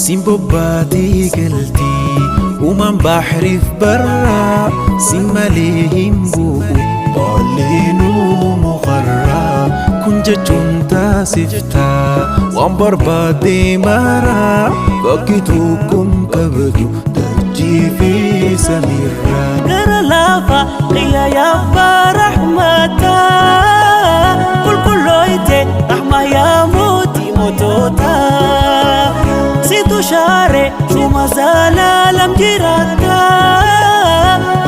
Siin bobbaatii galtii uumaan baahriif barraa siin malee hin bu'u baalleenuu mukarraa kun jechuun taasiftaa waan barbaadde maraa bakki tokkoon qabdu dachii fi samiirraa. Gara laafa qiyya yaabba rahmataa qulqullooyte rahma yaa mootii moototaa situ shaare shuma zalaalam jiraata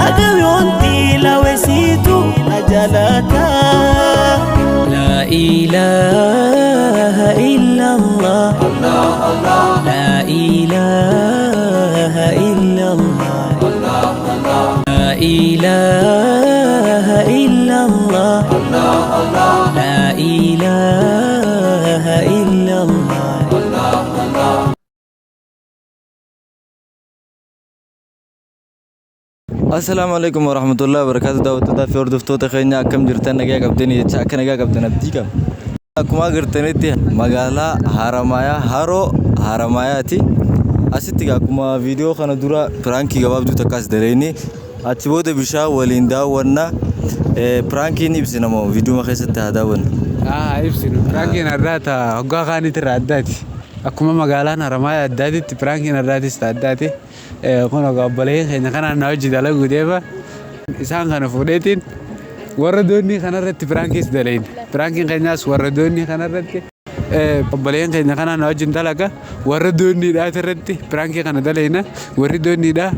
haga yoonti lawesitu na jaalata. La ilaha illallah, La ilaha illallah, La ilaha illallah, La ilaha illallah. Assalaamu alaikum warahmatullahi wabarakatuh. Daawwattootaa fi hordoftoota keenya, akkam jirtan? Nagaa qabdanii jecha akka nagaa qabdan abdii qabna. Akkuma agartanitti magaalaa Haramaayaa, haroo Haramaayaati. Asitti egaa akkuma viidiyoo kana dura prankii gabaabduu takkaas daleeni achi booda bishaan waliin daawwanna. Prankiin ibsina moo viidiyoo keessatti haa daawwannu? Haa ibsinu. Prankiin addaa ta hoggaa kaaniitti irraa addaati. Akkuma magaalaan Haramaayaa addaatitti prankiin addaatis ta addaati. Kun egaa obboleeyyan keenya kanaan na hojii dalaguu deema. Isaan kana fuudheetiin warra doonnii kanarratti prankiis dalayna. Prankiin keenyaas warra doonnii kanarratti obboleeyyan keenya kanaan na wajjin dalaga. Warra doonniidhaati irratti prankii kana dalayna. Warri doonniidhaa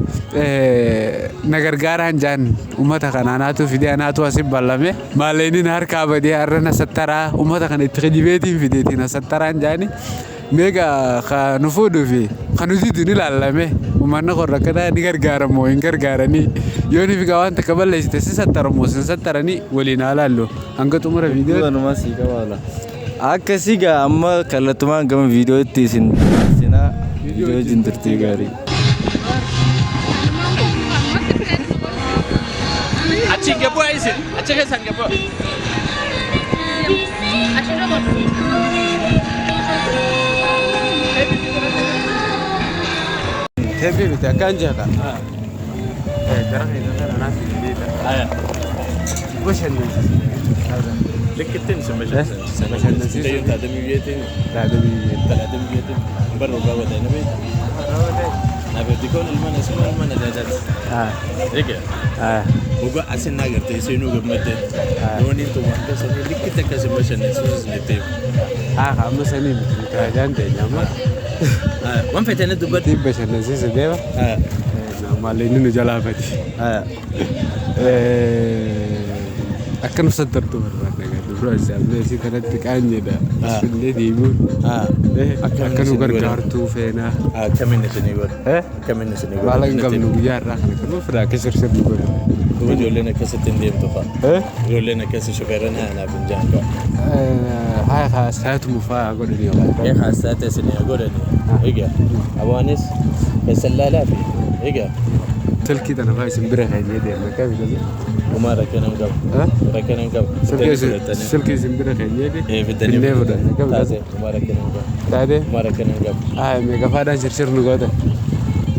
na gargaaraan jaan uummata kana anaatu fidee, anaatu asi ballame. Maallaqni na harkaa badee har'a na sattaraa, uummata kana itti kijibeetiin fideetiin na sattaraan jaani. Meeqa ka nu fuudhuu fi ka nu didu ni ilaallame. Uummanni kun rakkataa ni gargaara moo hin gargaaranii? Yoo ni figaa waan takka balleessite si sattaru moo sin sattaranii, waliin haa laallu. Hanga xumura viidiyoo. Walumaa sii qabaala. Akkasii gaa amma kallattumaan gama viidiyootti isin sinaa viidiyoo wajjin turtii gaarii. Achiin gabbu'aa isin. Achi keessaan gabbu'aa. Teephii miti akkaan jeeqa. Gara keenya kana naaf fideeta. Bashannansiisa. Likkittiin isin bashannansiisa. Bashannansiisa. Tayyoo taatee biyyeetiin. Taatee biyyeetiin. Taatee biyyeetiin. Barra dhugaa godhee na beektu. Nabeetti kun ilma na suma ilma na jaajaati. Egaa. Dhugaa asin na agartee seenuu gammadde. Dooniin tun waan keessanii likkitti akka isin bashannansiisu isin itti himu. Haa, amma sanii miti, nuti hajaan teenya amma. Waan feetanii dubbadhu. Ittiin bashannansiisa deema. Maallaqni nu jalaa badi. Akka nu sattartu barbaadna gaa dura isaanii isii kanatti qaanyedha. Asfinnee deemuun. Akka nu gargaartuu feenaa. Akkamiin isinii godha? Akkamiin isinii godha? Maal hin qabnu guyyaa irraa kana kan ofirraa akka shirsirnu godhu. Duuba ijoolleen akkasitti hin deemtu fa'a. Ijoolleen akkasi shufeerran haa naaf hin jaan fa'a. Haa haa, saayituma fa'aa godhanii yookaan. Ee, haasaa ta'e isinii haa godhani. Egaa abaanis keessan laalaa fi egaa. Silkii tana fa'aa isin bira keenyee deemna akkami? Homaa rakkina hin qabu. Rakkina hin qabu. Silkii isin bira keenyee Ee, fiddanii finnee fudhanna akkami? Taatee homaa rakkina hin qabu. Taatee? Homaa rakkina hin qabu. Haa, meeqa faadhaan shirshir nu goota?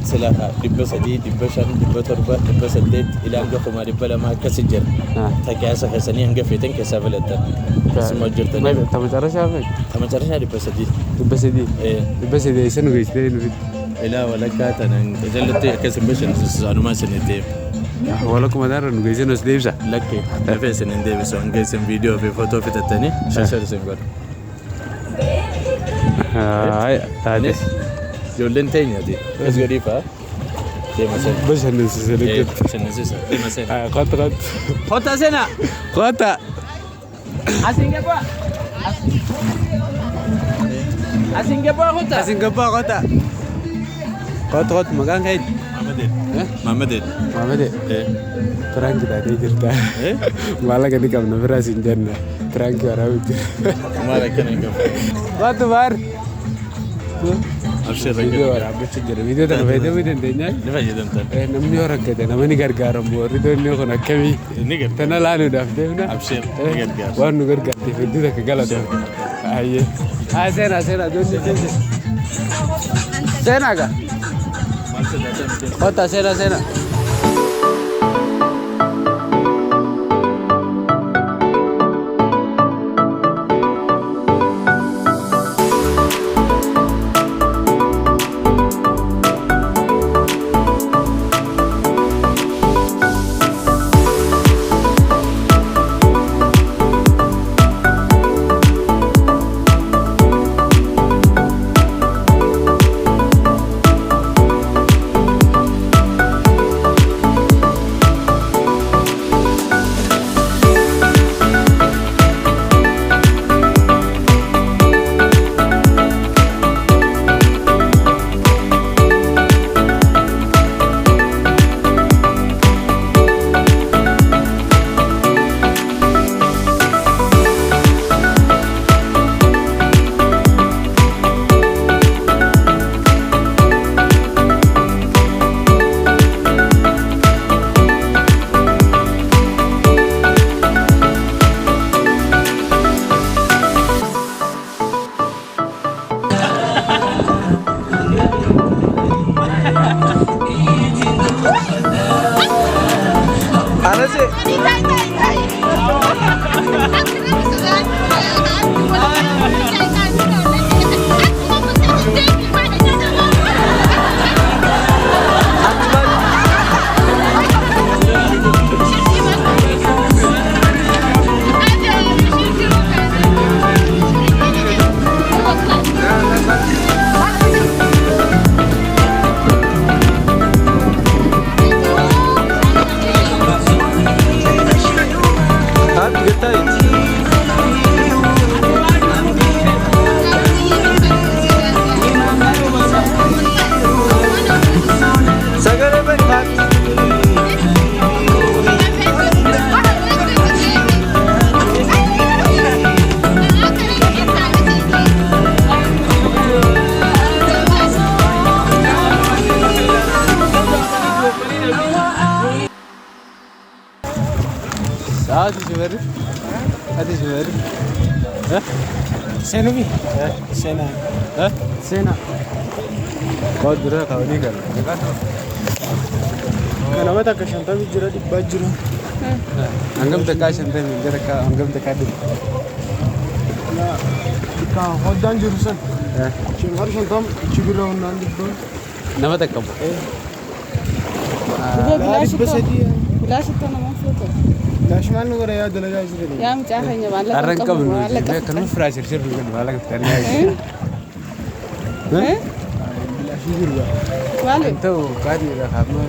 Sila 300, 500, 700, 800 ilaa hanga 200,000 akkasi jira. Taqiyaasa keessanii hanga feetan keessaa filattan. Akkasuma jirtanii. Ta macarashaa meeqa? Ta macarashaa 300. 300. Ee. 300 eessa nu geessitee nu fidde? Ilaa walakkaa tanan qajalatti akka isin bashannansiisu anumaa isin itti himu. Walakkuma taarra nu geessee nu as deebisa. Lakki, dafee isin hin deebisu, hanga isin viidiyoo fi footoo fixattanii shashar isin godha. Haa, taate. Ijoolleen teenyati. As godhii fa'aa. Deema sena. Bashannansiisa Ee, likkatti. bashannansiisa. Deema sena. Kottu, kottu. Kottaa sena. Kottaa. Asiin gabbaa. Asiin gabbaa kottaa. Asiin gabbaa kottaa. Kottu, kottu, maqaan kee? Mamadee. Mamadee. Maamede. Ee. Prank taatee jirta. Maallaqa ni qabna biraa siin jenna. Prank waraabu jira. Homaa rakkina hin qabu. Kottu baar. Abshir, Viidiyoo rakkina. waraabbachuu jira. Viidiyoo tana fayyadamuu dandeenyaa? Ni fayyadamtan. Namni yoo rakkate nama ni gargaaramu, warri doonii kun akkamii? Ni gargaara. Tana laaluudhaaf deemna. Abshir, ni gargaara. Waan nu gargaarteef hedduu takka galatoomna. Ayyee. Haa, seenaa, seenaa, doonii keessa. Seenaa gaa. Kottaa seenaa seenaa. Sagalee bani haati. Ati shufeerri? Ati shufeerri? Seenufi? Seenaa. Seenaa. Koo dura kaa'anii galu. Kanama takka 50 jira 100 jira. Hangam takkaa 50 gara hangam takkaa dhibba. Ka hoddaan jiru san. Shimar 50 ichi bira hundaan 100. Nama takka bu. 300. Bilaashitti nama fuutu. Bilaash maal nu godha yaa dalagaa jira. Yaa mucaa keenya maallaqa Har'a hin qabnu. Maallaqa Kanuma firaa shirshir nu godhu maallaqa fitanii. Bilaashii jiru. Maali? Ta'u kaadhiidha kaa'ama.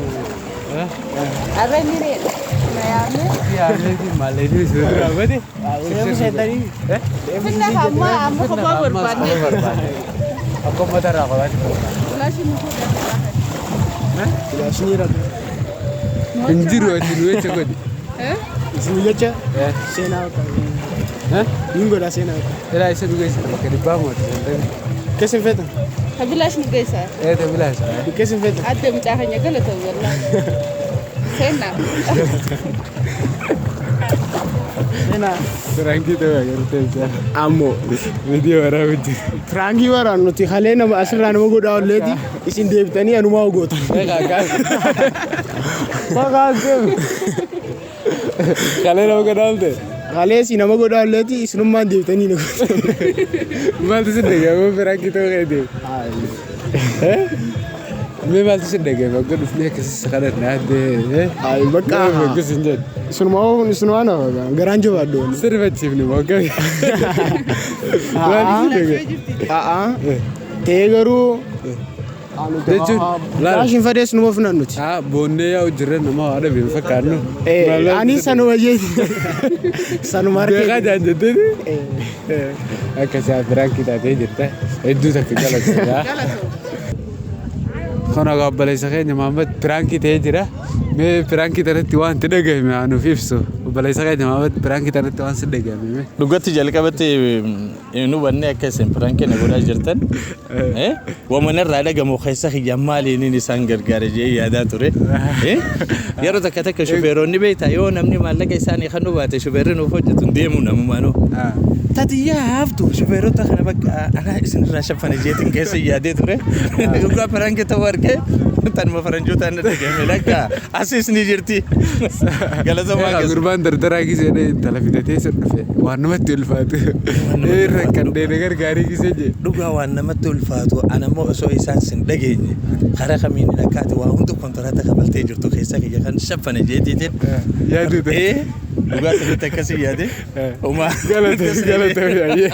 Har'a inni reedha. Na yaamne. Yaamneeti maalleetii sirrii raawwate. Finna amma amma kophaa barbaanne. Akka uummata irraa qobaatti. Bilaashii nu fuudhe. Bilaashii jira. Hin jiru ati nu jecha godhi. Isin jecha seenaa bakka. Niin godha seenaa bakka. Ilaa isa dhugeessa bakka dhibbaa mooti. Keessa hin feetan? Ka bilaash nu geessa. Ee ta bilaash. Keessa hin feetan? Adda mucaa keenya galata wallaahi. Seenaa. Seenaa. Piraankii ta'uu agartee isaa. Ammoo. Viidiyoo waraabuu jira. Piraankii waraan nuti halee nama asirraa nama godhaa olleeti isin deebitanii anumaa gootan. Kalee nama godhaa oolte? Kalee si nama godhaa olleeti isinummaan deebitanii na gootan. Maaltu si dhaga'ame piraankii ta'uu keeti? Mee maaltu si dhaga'ame akka dhufnee akkasii kadhannaa addee? Ay bakka. Akkas hin jedhu. Isinumaa isinumaa na garaan jabaadhu. Sirbachiifne moo akkami? Maaltu si dhaga'ame? A'a. Ta'ee garuu jechuun Bilaashin fadees numa funan nuti. Boonnee yaa'u jirra nama waa dhabe hin fakkaannu. Ani sanuma jeeti. Sanuma harkee. Beekaa jaan jetteeti. Akkasii piraankii taatee jirta. Hedduu takka galatoomna. Kun egaa obboleessa keenya Mahammad piraankii ta'ee jira. Mee piraankii tanatti waan itti dhagahame haa nuuf ibsu. Obboleessa keenya Mahammad piraankii tanatti waan si dhagahame mee. Dhugatti jalqabatti hin hubanne akka isin piraankii na godhaa jirtan. Wama narraa dhagamu keessa kiyya maaliinin isaan gargaara jee yaadaa ture. Yeroo takka takka shufeeronni beektaa yoo namni maallaqa isaanii kan baate shufeerri nuuf hojjetu hin deemu namumaanuu. Tati haftu shufeerota kana bakka anaa isinirraa shaffane jeetiin keessa yaadee ture. Dhugaa prank ta'uu argee tanuma faranjootaan na dhagahame lakka asis ni jirti. Galatoomaa Egaa keessa. Gurbaan dardaraa gisee dhee intala fidatee isa dhufe waan namatti ulfaatu. Irra kan deene gargaarii gisee jee. Dhugaa waan namatti ulfaatu, anammoo osoo isaan sin dhageenye karaa kamiin akka ati waa hunda kontiraata kafaltee jirtu keessa kiyya kan shaffane jeetiitiin. Yaaduu ta'e. Ee, dhugaa sirriitti akkasii yaade. Homaa. Galatoomi, galatoomi.